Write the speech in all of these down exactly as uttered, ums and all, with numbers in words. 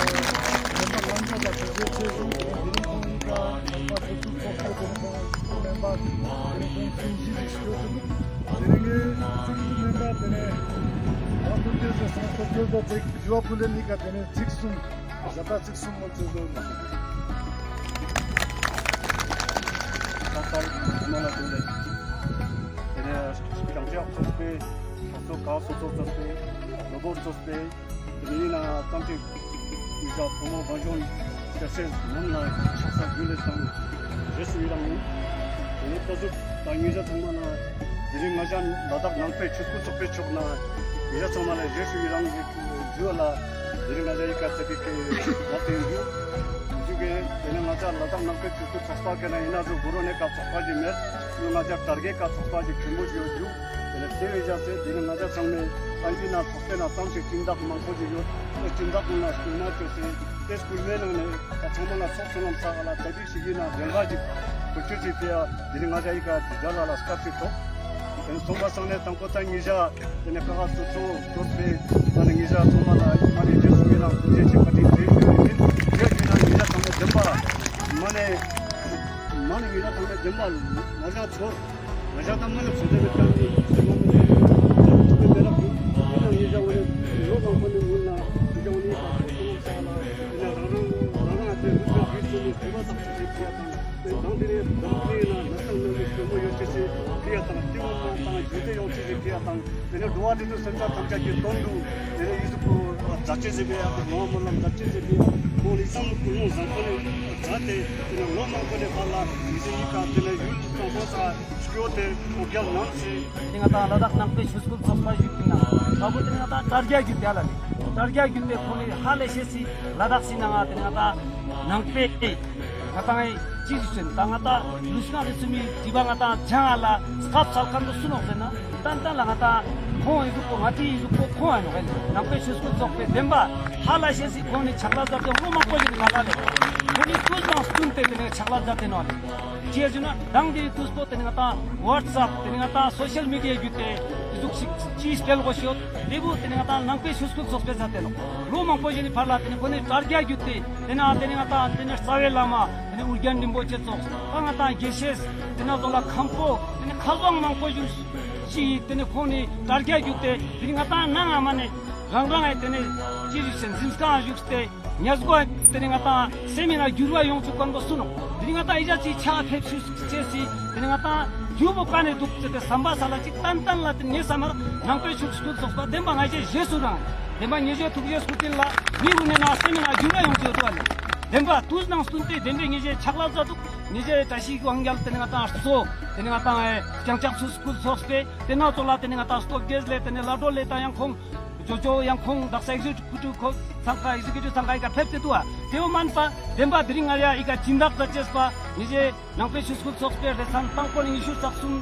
ཚོགས་པ་དེ་ནས་ཁོང་ཚོ་ཚོགས་པ་དེ་ནས་ཁོང་ཚོ་མེམ་བར་དེ་ནས་ཁོང་ཚོ་མི་གཞི་ཞིག་སྐྱོད་ཐུབ། དེ་ནས་ངས་ཚིག་མེད་པ་དེ་ནས་ང་ཚོ་སྐྱོད་ཚེ་སང་ཚོ་སྐྱོད་པ་ཚིག་ཞུ་བ་ཕུལ་ལེ་ནི་ཀ་དེ་ནས་ཚིག་གསུམ། ཟ་ད་ཚིག་གསུམ་མ་ཚོད་ཚོད་མི་ཤེས། ད་ལྟར་མ་ལ་དེ་ནས་དེ་ནས་རང་ཅག་ཚོགས་པའི་སོ་སོ་ག་སོ་སོ་ཚོགས་པའི་ལོ་འབོར་ཚོགས་པའི་དེ་ནས་ཡིན་ན་ཏང་ཅིག་ཡིག་ཚགས་ཕོ་མོ་གང་བྱུང་སྐྱ་སེར་རྣམས་ལ་ཕྱག་འཚལ་རྒྱུན་ལས་དང་རྗེས་སུ་ཡི་རང་ཡིན། དེ་ནས་ཀ་ཟུག་དང་ཉིན་ཞག་ཚང་མ་ལ་དེ་རིང་ང་ཅག་ལ་དྭགས་ནང་པའི་ཆོས་སྐུལ་ཚོགས་པའི་ཕྱོགས་ན་ཉིན་ཞག་ཚང་མ་ལ་རྗེས་སུ་ཡི་རང་ཡིན། རྒྱུ་ལ། དེ་རིང་ང་ཅག་ཡི་ཀ་ཚེ་ཕི་ཀེ་ལ་བརྟེན་རྒྱུ། རྒྱུ་གེ་དེ་ནས་ང་ཅག་ལ་དྭགས་ནང་པའི་ཆོས་སྐུལ་ཚོགས་པ་གེ་ན་ཡིན་ན་ཚོ་གུ་རུ་ནས་ཀ་ཚོགས་པ་ཞིག་མེད། ཡོད་ང་ཅག་དར་རྒྱས་ཀ་ཚོགས་པ་ཞིག་ཆེན་པོ་ཞིག་ཡོད་རྒྱུ། དེ་ནས་དེ་བས་བཞག་ཚེ་དེ་རིང་ང་ཅག་ཚང་མས་ཨ་ཡིན་ན་ཚོགས་པའི་ནང་ཙམ་ཞིག་སྦྱིན་བདག་མང་པོ་ཞིག་ཡོད། སྦྱིན་བདག་ཀུན་ལ་སྐུལ་མ་བཅོལ་ཚེ་དེ་སྐུལ་མའི་ནང་ནས་ད་ཚང་མ་ལ་ཚོགས་ཚོགས་ལམ་ས་ག་ལ་ད་དེ་ཞིག་ཡིན་ན་རེ་བ་ཞིག་བུ་ཁྱོད་ཀྱིས་ཕེ་ཡ། དེ་རིང་ང་ཅག་ཡི་ཀ་དེ་ཇ་ལ་ལ་སྐབས་ཤིག་ཐོབ། དེ་ནས་སོང་པ་སང་ནས་དང་པོ་ད་ཉིན་ཞག་དེ་ནས་ཀ་ཁ་སོ་སོ་སོ་སོའི་ད་ནི་ཉིན་ཞག་ཚང་མ་ལ་མ་ནས་རྗེས་སུ་ཡི་རང་ཐུགས་རྗེ་ཆེ་བཀའ་དྲིན་དྲན་ཞུ་ཡི་ཡིན། དེ་ཡིན་ན་ཉིན་ཞག་ཚང་མ་བདེན་པ་མ་ནས་མ་ནས་ཉིན་ཞག་ཚང་མ་བདེན་པ་ང་ཞག་ཚོ་ང་ཞག་ད་མ་ནས་བཟོ་དེ་བས་ཀྱང་ནི་ཚེ་མ་མི་ཚེ་ཐུགས་ཀྱི་མེ་རག་གི་ཡིན་ན་ཉིན་ཞག་འོ་ནས་ལོ་མང་པོ་ནས་ངུ་ན་ཉིན་ཞག་འོ་ནས་ད་ཚོ་ཚང་མ་ལ་ཡིན་ན་རང་རང་རང་རང་ཨ་ཅེ་ལུགས་ཀྱི་རྒྱུད་ཚོ་ནས་དྲི་བ་དག་ཅིག་ཞིག་ཕུལ་ཡ་དང་། དེ་དང་དེ་ནས་དང་དེ་ན་ན་ཚ་ནང་གི་སྐྱོ་མོ་ཡོད་ཅེས་སི་ཕི་ཡ་དང་སྐྱེ་བོ་དང་དང་རྒྱུད་སྡེ་ཡོང་ཅེས་སི་ཕི་ཡ་དང་། དེ་ནས་འགྲོ་བ་དེ་ཚོ་སེམས་ཅན་ཐམས་ཅད་ཀྱི་དོན་དུ་དེ་ནས་ཡིད་གཟུགས་པོ་མཛའ་བརྩེ་ཟེར་བའི་ཡ་དང་ནོར་བ་སྨོན་ལམ་མཛའ་བརྩེ་ཟེར་བའི་ཡ་ཁོང་ལ་བསམ་བློ་ཀུན་སློང་བཟང་པོ་ནས་མཛའ་སྟེ་དེ་ནས་ལོ་མང་པོ་ནས་བར་ལ་མི་ཚེ་ཡི་ག་དེ་ནས་ཡུལ་གཙང་པོ་ས་སྐྱོ་དེ་ཁོ་རྒྱལ་ནང་སི། དེ་ང་དང་ལ་དྭགས་ནང་པའི་ཆོས་སྐུལ་ཚོགས་པ་ཞིག་ཡིན་ན་ད་བོ་དེ་ང་དང་དྲ་རྒྱ་བརྒྱུད་དེ་ལ་ནི་དྲ་རྒྱ་བརྒྱུད་པའི་ཁོང་ལ་ཧ་ལས་ཤེས་སི་ལ་དྭགས་སི་ནང་ང་དེ་ང་དང་ནང་པའི། ང་དང་ཅི་ཞིག་ཟེར་ན་ད་ང་དང་ལུས་ངག་གི་སུ་མི་དྲི་བ་ང་དང་ཆང་ང་ལ་སྐབས་ཚར་ཁན་དུ་སུ་ནོག་ཟེར་ན་ཏན་ཏན་ལ་ང་དང་ཁོང་ཡི་གཟུགས་པོ་ང་དེ་ཡི་གཟུགས་པོ་ཁོང་ཡ་ནོག་ཡ་ནང་པའི་ཆོས་སྐུལ་ཚོགས་པའི་བདེན་པ་ཧ་ལ་ཤེས་སི་ཁོང་ནི་ཆག་ལ་ཟ་དེ་ལོ་མང་པོ་ཞིག་ལ་ལ་ལས། ཁོ་ནི་དུས་དང་བསྟུན་ཏེ་དེ་ནས་ཕྱག་ལས་མཛད་དེ་ནོ་ལེ། ཅི་ཡ་ཟེར་ན་དང་དེ་དུས་པོ་དེ་ནས་ང་ཏང་WhatsApp དེ་ནས་ང་ཏང་social media བརྒྱུད་དེ་གཟུགས་ཤིག་ཅིས་སྤེལ་དགོས་ཤོད། དེ་བོ་དེ་ནས་ང་ཏང་ནང་པའི་ཆོས་སྐུལ་ཚོགས་པས་མཛད་དེ་ནོ། ལོ་མང་པོ་ཞིག་ནི་ཕར་ལ་དེ་ནས་ཁོ་ནི་དྲ་རྒྱ་བརྒྱུད་དེ་དེ་ནས་དེ་ནས་ང་ཏང་དེ་ནས་རྩ་བའི་བླ་མ་དེ་ནས་ཨོ་རྒྱན་རིན་པོ་ཆེ་ཚོགས་ད་ང་ཏང་དགེ་བཤེས་དེ་ནས་ཚོགས་ལ་མཁན་པོ་དེ་ནས་ཁ་བཟང་མང་པོ་ཞིག་ཅིག་དེ་ནས་ཁོང་ནི་དྲ་རྒྱ་བརྒྱུད་དེ་དེ་ནས་ང་ཏང་ནང་ཨ་མ་ནས་རང་རང་ཨེ་དེ་ནས་ཅི་ཞིག་ཟིན་གཟིམ་ཁང་བཞུགས་ཏེ། ཉ་སྒོ་དེ་ནས་ང་ཏང་སེམས་ནང་འགྱུར་བ་ཡོང་ཆུག་གོན་པ་སུ་ནོ། དེ་ནས་ང་ཏང་ཨི་ཅག་ཅིག་ཕྱག་ཕེབས་ཤུགས་ཅེས་སི་དེ་ནས་ང་ཏང་རྒྱུ་བོ་ཀ་ནས་འདུག་ཅེས་ཏེ་བསམ་པ་ས་ལ་ཅིག་ཏན་ཏན་ལ་དེ་ངའི་བསམ་པར་ནང་པའི་ཆོས་སྐུལ་ཚོགས་པ་བདེན་པ་ང་ཞེས་ཞེ་སུ་རང་བདེན་པ་ངེས་ཤེས་ཐུགས་རྗེ་སྐུ་རྟེན་ལ་མི་རུ་ནས་ན་སེམས་ནང་འགྱུར་བ་ཡོང་ཆོག་ཏུ་བ་ལས་བདེན་པ་དུས་ནང་བསྟུན་ཏེ་བདེན་པའི་ངེས་ཤེས་ཕྱག་ལ་མཛད་འདུག་ངེས་ཤེས་བཀྲ་ཤིས་དབང་རྒྱལ་དེ་ནས་ང་ཏང་གཙོ་དེ་ནས་ང་ཏང་ཨེ་རྐྱང་ཕྱག་ཆོས་སྐུལ་ཚོགས་པས་དེ་ནང་ཚོགས་ལ་དེ་ནས་ང་ཏང་སྟོབས་རྒྱས་ལས་དེ་ནས་ལ་འགྲོ་ལས་དང་ཡང་ཁོང་ཇོ་ཇོ་ཡང་ཁོང་དག་ས་ཨེག་ཟི་ཀུ་ཊིབ་ཁོ་ཚང་ཁ་ཨེག་ཟི་ཀུ་ཊིབ་ཚང་ཁ་ཨི་ཀ་ཕེབས་ཏེ་འདུག་ཨ། དེ་བོ་མན་པ་བདེན་པ་དེ་རིང་ང་ཡ་ཨི་ཀ་སྦྱིན་བདག་ད་ཅེས་པ་ངེས་ཤེས་ནང་པའི་ཆོས་སྐུལ་ཚོགས་པའི་རེ་ཚན་དང་པོ་ནས་ཉི་ཤུ་རྩ་གསུམ་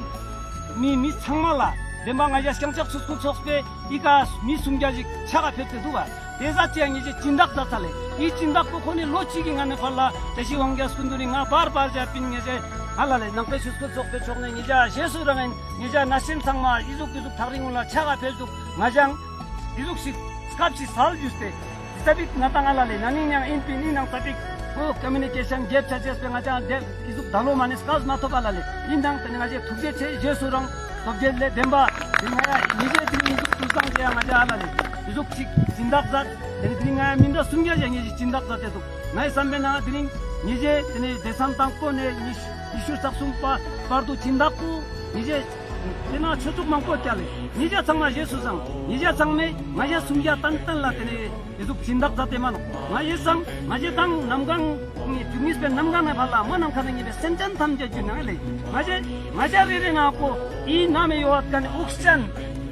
མི་མི་ཚང་མ་ལ་བདེན་པ་ང་ཡ་རྐྱང་ཕྱག་ཆོས་སྐུལ་ཚོགས་པའི་ཨི་ཀ་མི་སུམ་བརྒྱ་ཞིག་ཕྱག་ཁ་ཕེབས་ཏེ་འདུག་ཨ། དེ་ས་ཅིག་ཡ་ངེས་ཤེས་སྦྱིན་བདག་ད་ཚ་ལེ་ཨི་སྦྱིན་བདག་པོ་ཁོ་ནི་ལོ་གཅིག་གི་ང་ནས་ཕར་ལ་བཀྲ་ཤིས་དབང་རྒྱལ་སྐུ་མདུན་ནས་ང་བར་བར་བྱ་པིན་ངེས་ཤེས་ཧ་ལ་ལེ་ནང་པའི་ཆོས་སྐུལ་ཚོགས་པའི་ཕྱོགས་ནས་ངེས་ཤེས་ཞེ་སུ་རང་ཡིན། ངེད་ཅག་ན་གཞོན་ཚང་མ་ཨི་ཟུག་ཨི་ཟུག་ཐག་རིང་ངུ་ལ་ཆ་ག་ཕེབས་འདུག་ང་ཅང་ཨི་ཟུག་ཞིག་སྐབས་ཤིག་སལ་རྒྱུ་སྟེ། ཙ་པིག་ང་དང་ང་ལ་ལས་ན་ནིང་ཡང་ཨིན་པིན་ཨིན་ནང་ཙ་པིག་ཨོ་ཀོ་མུ་ནི་ཀེ་ཤན་གེབ་ཆ་ཆེས་པའི་ང་ཅང་དེ་ཨི་ཟུག་ད་ལོ་མ་ནི་སྐལ་མ་ཐོབ་པ་ལ་ལས་ཨིན་དང་དེ་ནི་ང་ཅེ་ཐུགས་རྗེ་ཆེ་རྗེས་སུ་རང་སྟོབས་རྒྱལ་ལས་བདེན་པ་དེ་ང་ཡ་ཉི་རྗེས་དེ་ཨི་ཟུག་ཐུགས་སང་ཅེ་ཡ་ང་ཅ་ཨ་ལ་ལས་ཨི་ཟུག་ཅིག་སྦྱིན་བདག་མཛད་དེ་ནི་དེ་ནི་ང་ཡ་མི་འདྲ་སུམ་བརྒྱ་ཡ་ཉི་རྗེས་སྦྱིན་བདག་མཛད་དེ་འདུག་ངའི་བསམ་པའི་ནང་དེ་རིང་ཉི་རྗེ་དེ་ནས་སྡེ་ཚན་དང་པོ་ནས་ཉི་ཤུ་ཉི་ཤུ་རྩ་གསུམ་པ་བར་དུ་སྦྱིན་བདག་པོ་ཉི་རྗེ་དེ་ན་ཆོས་ཚོགས་མང་པོ་བསྐྱལ་ལེ་ཉི་རྗེ་ཚང་མ་རྗེས་སུ་བཟང་ཉི་རྗེ་ཚང་མས་ང་རྗེ་སུམ་བརྒྱ་ཏན་ཏན་ལ་དེ་ནས་ཡེ་ཟུག་སྦྱིན་བདག་མཛད་དེ་མ་ནོ་ང་ཡེ་བཟང་ང་རྗེ་དང་ནམ་གང་ཉིད་དུ་ཉིད་པའི་ནམ་གང་ནས་བར་ལ་མ་ནམ་མཁའ་ལ་ཉེ་བའི་སེམས་ཅན་ཐམས་ཅད་རྒྱུད་ནང་ལས་ང་རྗེ་ང་རྗེ་རེ་རེ་ནང་པོ་ཨི་ན་མེ་ཡོ་བ་ཀ་ནས་དབུགས་ཅན་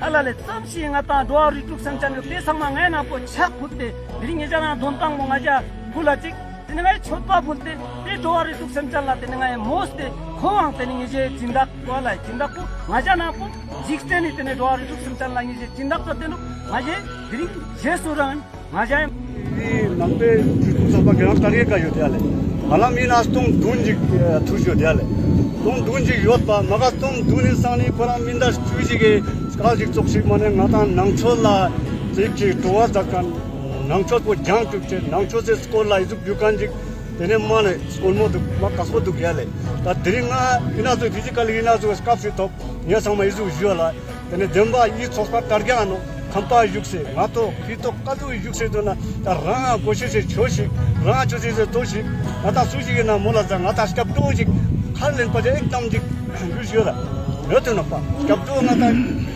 ཨ་ལ་ལས་ཙམ་ཞིག་ང་དང་འགྲོ་བ་རིགས་དྲུག་སེམས་ཅན་ཡོད་དེ་ཚང་མ་ངའི་ནང་པོ་ཕྱག་ཕུལ་ཏེ་དེ་རིང་ངེད་ཅག་རང་འདོན་སྟངས་མོ་ང་རྗེ་ཕུལ་ལ་ཅིག་དེ་ནས་ངའི་མཆོད་པ་ཕུལ་ཏེ་དེ་འགྲོ་བ་རིགས་དྲུག་སེམས་ཅན་ལ་དེ་ནས་ངའི་མོས་ཏེ་ཁོང་དབང་དེ་ནས་ངེད་ཅག་སྦྱིན་བདག་གོ་ལ་སྦྱིན་བདག་པོ་ང་རྗེ་ནང་པོ་འཇིག་རྟེན་ནི་དེ་ནས་འགྲོ་བ་རིགས་དྲུག་སེམས་ཅན་ལ་ངེད་ཅག་སྦྱིན་བདག་ཙམ་དེ་ནོ་ང་རྗེ་དེ་རིང་རྗེས་སུ་རང་ང་རྗེ་ཡི་ནང་པའི་རིགས་དྲུག་ཚོགས་པ་གི་རང་ལྟར་ཡེ་ག་ཡོད་དེ་ལས་ཧ་ལམ་ཡིན་ན་སྟོང་བདུན་ཅིག་ཐུག་ཡོད་དེ་ལས་སྟོང་བདུན་ཅིག་ཡོད་པ་མ་ག་སྟོང་བདུན་ནི་སང་ནི་ཁོ་རང་མི་འདྲ་བཅུ་ཅིག་གི་སྐལ་ཅིག་ཙོགས་ཤིག་མ་ནས་ང་དང་ནང་ཆོས་ལ་ཅིག་གི་སྤྲོ་བ་ཛ་མཁན། ནང་ཆོས་པོ་སྦྱང་བཅུག་ཅེས་ནང་ཆོས་སི་སྐོར་ལ་ཡི་ཟུག་རྒྱུ་མཁན་ཅིག་དེ་ནས་མ་ནས་སྐོར་མོ་འདུག་མ་དཀའ་སོ་འདུག་ཡ་ལས། ད་དེ་རིང་ང་ཡིན་ན་ཚོ་ཕི་ཇི་ཀལ་ཡིན་ན་ཚོ་སྐབས་སུ་ཐོབ་ངས་ཚང་མ་ཡི་ཟུག་ཞུ་ཡ་ལ། དེ་ནས་བདེན་པ་ཡི་ཚོགས་པ་དྲ་རྒྱ་ནོ་ཁམས་པ་བཞུགས་སེ་ང་ཐོག་ཕི་ཐོག་ཀ་ཐུག་བཞུགས་སེ་འདུག་ན་ད་རང་གོ་ཤེས་སེ་ཆོས་ཤིག་རང་ཆོས་སེ་སེ་ཐོག་ཤིག་ང་ད་སུ་ཞིག་ཡིན་ན་མོ་ལ་ཟ་ང་ད་སྐྱབས་འགྲོ་ཞིག་ཁར་ལེན་པ་ཅིག་ཨེག་དམ་ཅིག་ཞུ་ཞུ་ལ། ཡོད་དུ་ནོག་པ། སྐྱབས་འགྲོ་ང་དང་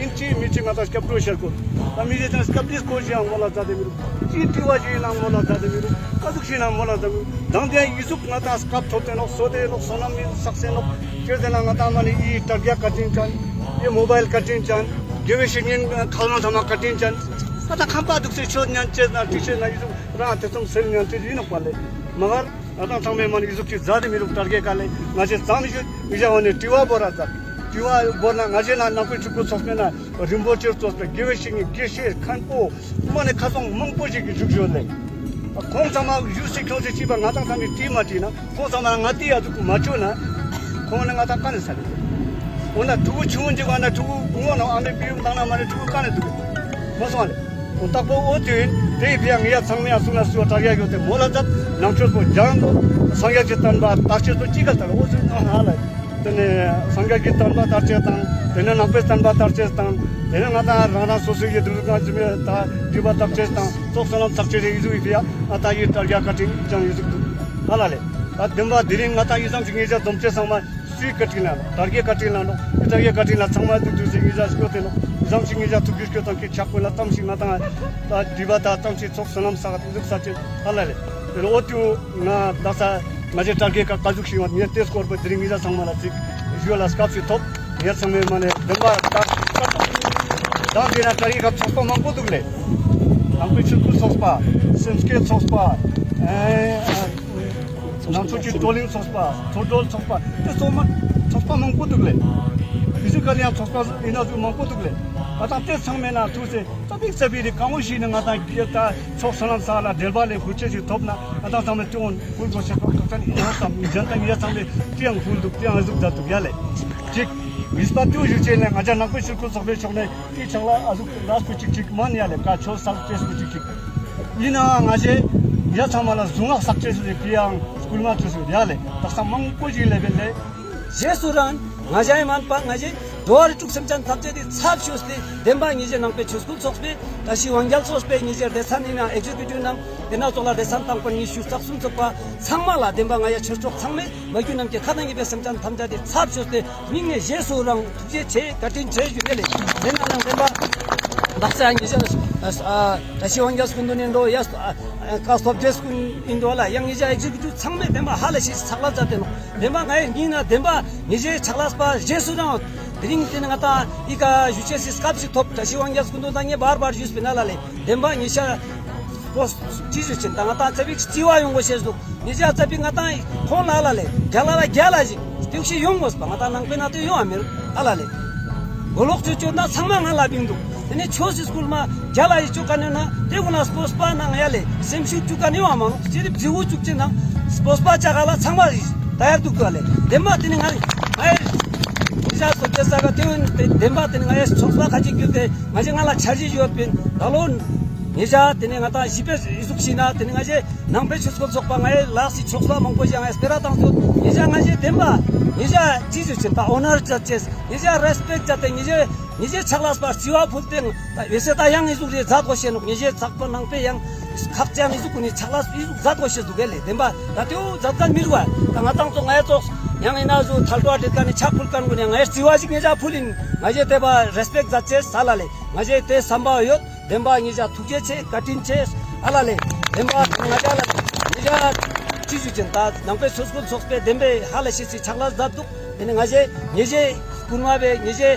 ཨིན་ཅི་མི་ཅི་ང་དང་སྐྱབས་འགྲོ་ཤར་དགོས། ད་མི་རེ་དང་སྐྱབས་འགྲོའི་སྐོར་ཞིག་ཡང་མོ་ལ་མཛད་དེ་མི་རུང་། ཅི་དྲི་བ་ཞིག་ཡིན་ན་མོ་ལ་མཛད་དེ་མི་རུང་། ཀ་ཟུག་ཞིག་ཡིན་ན་མོ་ལ་མཛད་མི་རུང་། དང་དེ་ཡང་ཡི་ཟུག་ང་དང་སྐབས་ཐོབ་དེ་ནོག་བསོད་དེ་ནོག་བསོད་ནམས་ཡིན་བསགས་སེ་ནོག་ཁྱོད་དེ་ན་ང་དང་མ་ནི་ཡི་དྲ་རྒྱ་བཀའ་དྲིན་ཅན། ཡི་མོ་བལ་བཀའ་དྲིན་ཅན། དགེ་བའི་བཤེས་གཉེན་ཁ་ལོང་ཚང་མ་བཀའ་དྲིན་ཅན། ང་དང་ཁམས་པ་འདུག་སེ་ཆོས་ཉན་ཅེས་ན་ཏི་ཤེས་ན་ཡི་ཟུག་རང་དེ་ཚོམ་སེལ་ཉན་ཅེས་ཡིན་ནོག་པ་ལེ། མ་གར། ང་དང་ཚང་མས་མ་ནི་ཨི་ཟུག་ཅིག་མཛད་དེ་མི་རུང་། དྲ་རྒྱའི་ཀ་ལས་ང་ཞེ་ཙམ་ཞིག་མི་བཞག་པ་ནས་དྲི་བ་བོ་ར་མཛད། དྲི་བ་བོ་ན་ང་ཞེ་ན་ནང་པའི་ཆོས་སྐུལ་ཚོགས་པའི་ན་རིན་པོ་ཆེར་གཙོས་པའི་དགེ་བའི་བཤེས་གཉེན་དགེ་བཤེས་མཁན་པོ་མ་ནི་ཁ་སང་མང་པོ་ཞིག་གིས་བཞུགས་ཡོད་ལེ། ཁོང་ཚང་མ་བཞུགས་སེ་ཁྱོད་ཚེ་ཅིག་པ་ང་དང་ཚང་མས་དྲིས་མ་དྲིས་ན་ཁོང་ཚང་མ་ང་དེ་ཡ་ཟུག་མ་བཅོས་ན་ཁོང་ནི་ང་དང་ཀ་ནས་ས་རེད། འོ་ན་ཕྲུ་གུ་ཆུང་ངུ་ཅིག་བ་ན་ཕྲུ་གུ་ངོ་ན་ཨ་མའི་པི་ཡུམ་བཏང་ན་མ་ནི་ཕྲུ་གུ་ཀ་ནས་འདུག་མ་སོང་བ་ལེ། ཁོང་བདག་པོ་ཨོ་དེ་དེ་ཡི་ཕི་ཡ་ངི་ཡ་ཚང་མི་ཡ་སུ་ན་སུ་བ་དྲ་རྒྱ་ཡོད་དེ་མོ་ལ་མཛད། ནང་ཆོས་པོ་སྦྱང་དུ་སངས་རྒྱས་ཀྱི་བསྟན་པ་དར་ཆེད་དུ་ཅི་ག་ལྟར་ཨོ་ཟུ་ཨ་ཧ་ལ། དེ་ནས་སངས་རྒྱས་ཀྱི་བསྟན་པ་དར་ཆེད་དང་དེ་ནས་ནང་པའི་བསྟན་པ་དར་ཆེད་དང་དེ་ནས་ང་དང་རང་རང་སོ་སོའི་ཡི་དུ་ལུ་གང་ཅི་མེད་ད་སྒྲིབ་པ་དག་ཆེད་དང་ཙོགས་བསོད་ནམས་བསགས་ཆེད་རེ་ཡི་ཟུ་ཡི་ཕི་ཡ་ཨ་ད་ཡི་དྲ་རྒྱ་བཀའ་དྲིན་ཅང་ཡི་ཟུ་འདུག་ཧ་ལ་ལེ། ད་བདེན་པ་དེ་རིང་ང་དང་ཡི་ཙམ་ཞིག་ངེད་ཅག་འཛོམས་ཆེད་ཚང་མ། སུའི་བཀའ་དྲིན་ལ་ནོག་དར་རྒྱའི་བཀའ་དྲིན་ལ་ནོག་དར་རྒྱའི་བཀའ་དྲིན་ལ་ཚང་མ་འདུག་འདུག་ཟེར་ངེད་ཅག་སྐྱོ་དེ་ནོག་ཙམ་ཞིག་ངེད་ཅག་ཐུགས་རྒྱུད་སྐྱོ་དང་ཁྱེད་ཆག་པོ་ལ་ཙམ་ཞིག་ང་དང་ད་སྒྲིབ་པ་དང་ཙམ་ཞིག་ཚོགས་བསོད་ནམས་བསགས་འདུག་ས་ཆེ་ཧ་ལ་ལེ། དེ་ནོ་ཨོ་ཏུ་ང་ད་ས་ང་ཅེ་དར་རྒྱའི་བཀའ་ཀ་ཟུག་ཞིག་ཡོང་ངས་དེ་སྐོར་པ་དེ་རིང་ངེད་ཅག་ཚང་མ་ལ་ཅིག་ཞུ་ལ་སྐབས་ཤིག་ཐོབ་ངས་ཚང་མས་མ་ནས་བདེན་པ་ད་ད་དེ་ན་དར་རྒྱའི་བཀའ་ཚོགས་པ་མང་པོ་འདུག་ལེ། ནང་པའི་ཆོས་སྐུལ་ཚོགས་པ་སེམས་བསྐྱེད་ཚོགས་པ་ཨེ། ནང་ཆོས་ཀྱི་བགྲོ་གླེང་ཚོགས་པ། མཚོ་བགྲོད་ཚོགས་པ། དེ་ཚོགས་མ་ཚོགས་པ་མང་པོ་འདུག་ལེ། ཕི་ཟི་ཀལ་ཡང་ཚོགས་པ་ཡིན་ན་ཚོགས་མང་པོ་འདུག་ལེ། ང་དང་དེ་ཚང་མའི་ནང་ཐུག་ཚེ་ཙ་པིག་ཙ་པིག་རེ་གང་བོ་ཞིག་ནི་ང་དང་ད་ཚོགས་སོ་ནམ་ས་ལ་འབྲེལ་བ་ལས་ཧུར་ཆེ་ཞིག་ཐོབ་ན་ང་དང་ཚང་མས་ཏེ་འོན་ཧུར་དགོས་ཤེས་ཐོག་ཁག་ཅན་ཡིན་ཡང་ཙམ་གཞན་དང་ཡིན་ཡང་ཚང་མས་ཏེ་ཡང་ཧུར་འདུག་ཏེ་ཡང་གཟུགས་མཛད་འདུག་ཡ་ལེ། གཅིག་ཡིས་པ་ཏུ་ཞུ་ཆེ་ནས་ང་ཅག་ནག་པོ་ཤུར་ཁུལ་ཚོགས་པའི་ཕྱོགས་ནས། དེའི་ཕྱག་ལ་ཨ་ཟུག་ལ་སྐུ་གཅིག་གཅིག་མ་ནི་ཡ་ལེ་ཀ་ཆོ་ས་ལ་ཅེ་སྐུ་གཅིག་གཅིག་ཡིན་ནའང་ང་ཞེ་ཡ་ཚང་མ་ལ་གཟུངས་སྔགས་བསགས་ཅེས་སུ་ལེ་ཀི་ཡང་སྐུལ་མ་ཅེས་སུ་ཡ་ལེ་དག་ས་མང་པོ་ཞིག་ལེ་བེ་ལེ། རྗེས་སུ་རང་ང་ཞའི་མན་པ་ང་ཞེ་འགྲོ་བ་རིགས་དྲུག་སེམས་ཅན་ཐམས་ཅད་དེ་ཚབ་ཤོས་ཏེ་བདེན་པ་ངེས་ཤེས་ནང་པའི་ཆོས་སྐུལ་ཚོགས་པའི་བཀྲ་ཤིས་དབང་རྒྱལ་ཚོགས་པའི་ངེས་ཤེས་སྡེ་ཚན་ཡིན་ན་ཨེག་ཛི་ཀུ་ཊིབ་རྣམས་དེ་ན་ཚོགས་ལ་སྡེ་ཚན་དང་པོ་ཉི་ཤུ་རྩ་གསུམ་ཚོགས་པ་ཚང་མ་ལ་བདེན་པ་ང་ཡ་ཆོས་ཚོགས་ཚང་མས་མ་གྱུར་ནམ་མཁའི་མཁའ་དང་མཉམ་པའི་སེམས་ཅན་ཐམས་ཅད་དེ་ཚབ་ཤོས་ཏེ། སྙིང་ནས་རྗེས་སུ་རང་ཐུགས་རྗེ་ཆེ་བཀའ་དྲིན་ཆེ་ཞུ་ནས་ལས་དེ་ན་ནང་བདེན་པ་བདག་ས་ཉེ་ཆར་བཀྲ་ཤིས་དབང་རྒྱལ་སྐུ་མདུན་ཡིན་འགྲོ་ཡ་བཀའ་སྟོབས་རྗེ་སྐུ་ཡིན་འགྲོ་ལ་ཡང་ཉེ་ཆར་ཨེག་ཛི་ཀུ་ཊིབ་ཚང་མས་བདེན་པ་ཧ་ལས་ཤིག་ཕྱག་ལས་མཛད་དེ་ནོ་བདེན་པ་ང་ཡི་སྙིང་ན་བདེན་པ་ཉེ་ཆར་ཕྱག་ལས་པ་རྗེས་སུ་རང་དེ་རིང་དེ་ནི་ང་དང་ཨི་ཀ་ཞུ་ཆེ་སི་སྐབས་ཤིག་ཐོབ་བཀྲ་ཤིས་དབང་རྒྱལ་སྐུ་མདུན་དང་ངས་བར་བར་ཞུས་པའི་ན་ལ་ལས་བདེན་པ་ཉེ་ཆར་པོ་ཅི་ཞུ་ཆེན་དང་ང་དང་ཚེ་བིག་ཅི་བ་ཡོང་གོ་ཤེས་འདུག་ཉེ་ཆར་རྩ་བའི་ང་དང་ཁོང་ལ་ལ་ལས་རྒྱ་ལ་ལ་རྒྱ་ལ་ཞིག་དེ་ཞིག་ཡོང་དགོས་པ་ང་དང་ནང་པའི་ནང་དུ་ཡོང་བ་མི་རུ་ཨ་ལ་ལས་མགོ་ལོག་ཆོས་ཆོས་ན་ཚང་མ་ང་ལ་བིང་འདུག་དེ་ནས་ཆོས་སི་སྐུལ་མ་རྒྱ་ལ་ཡི་བཅུག་ག་ནས་ན་དེ་ཀུན་ལ་སྤོས་པ་ནང་ཡ་ལས་སེམས་ཤུགས་བཅུག་ག་ནས་བ་མ་ནོ་སྤྱི་རིབ་རྫི་བོ་བཅུག་ཅེ་ན་སྤོས་པ་ཅག་ག་ལ་ཚང་མ་ཡི་ད་ཡར་འདུག་ག་ལས་བདེན་པ་དེ་ནི་ང་ང་ཡི་ཉེ་ཆར་སོ་ཅེ་ས་ག་དེ་བོ་བདེན་པ་དེ་ནི་ང་ཡི་ཚོགས་པ་ཁ་ཅིག་གྱུར་ཏེ་ང་ཅི་ང་ལ་འཆར་གཞི་ཡོད་པིན་ད་ལོ་ཉེ་ཆར་དེ་ནས་ང་དང་ཞི་པའི་ཡི་གཟུགས་ཤིག་ན་དེ་ནས་ང་ཞེ་ནང་པའི་ཆོས་སྐོར་ཚོགས་པ་ང་ཡི་ལག་སི་ཆོག་ས་མང་པོ་ཞིག་ང་ཡི་སྤེ་ར་དང་ཚོ་ཉེ་ཆར་ང་ཞེ་བདེན་པ་ཉེ་ཆར་ཅི་ཞུ་ཆེན་ད་ཨོ་ནར་ཅ་ཅེས་ཉེ་ཆར་རེ་སི་པེག་ཅ་ཏེ་ཉེ་ཆར་ཉེ་ཆར་ཕྱག་ལས་པ་སྤྱི་བ་ཕུལ་ཏེ་ད་ཡོད་སེ་ད་ཡང་ཡི་གཟུགས་རེ་མཛད་དགོས་ཤེས་ནོག་ཉེ་ཆར་ཚགས་པ་ནང་པའི་ཡང་ཁག་ཅན་ཡི་གཟུགས་ཀུན་ནི་ཕྱག་ལས་ཡི་གཟུགས་མཛད་དགོས་ཤེས་འདུག་གལ་ལེ་བདེན་པ་ད་དེ་བོ་མཛད་མཁན་མི་རུ་བ་ད་ང་དང་ཚོ་ང་ཡི་ཚོགས་ཡང་ཡིན་ན་བཟོ་ཐལ་ཏོ་ཨ་ཏེ་ཀ་ནི་ཕྱག་ཕུལ་མཁན་ཀུན་ནི་ང་ཡི་སྤྱི་བ་ཞིག་ཉེ་ཆར་ཕུལ་ཡིན་ང་ཞེ་དེ་བ་རེ་སི་པེག་མཛད་ཅེས་ས་ལ་ལེ་ང་ཞེ་དེ་བསམ་པ་ཡོད། བདེན་པ་ཉེ་ཆར་ཐུགས་རྗེ་ཆེ་བཀའ་དྲིན་ཆེ་ཨ་ལ་ལེ། བདེན་པ་ང་ཅག་ལ་ཉེ་ཆར་ཅི་ཞུ་ཅན་ད་ནང་པའི་ཆོས་སྐུལ་ཚོགས་པའི་བདེན་པའི་ཧ་ལ་ཤེས་སི་ཕྱག་ལས་མཛད་འདུག་དེ་ནི་ང་ཞེ་ཉེ་ཞེ་སྐུལ་མ་བའི་ཉེ་ཞེ་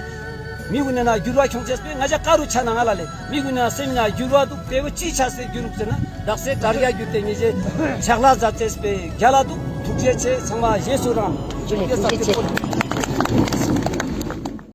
མི་ཀུན་ནི་ན་འགྱུར་བ་ཁྱོང་ཆེས་པའི་ང་ཅག་ཀ་རུ་ཆ་ན་ང་ལ་ལེ་མི་ཀུན་ནི་ན་སེམས་ན་འགྱུར་བ་འདུག་དེ་བོ་ཅི་ཆ་སེ་འགྱུར་རུག་ཟེར་ན་བདག་སེ་དྲ་རྒྱ་བརྒྱུད་དེ་ཉེ་ཞེ་ཕྱག་ལས་མཛད་ཅེས་པའི་རྒྱ་ལ་འདུག་ཐུགས་རྗེ་ཆེ་ཚང་མ་རྗེས་སུ་རང་ཐུགས་རྗེ་ཆེ།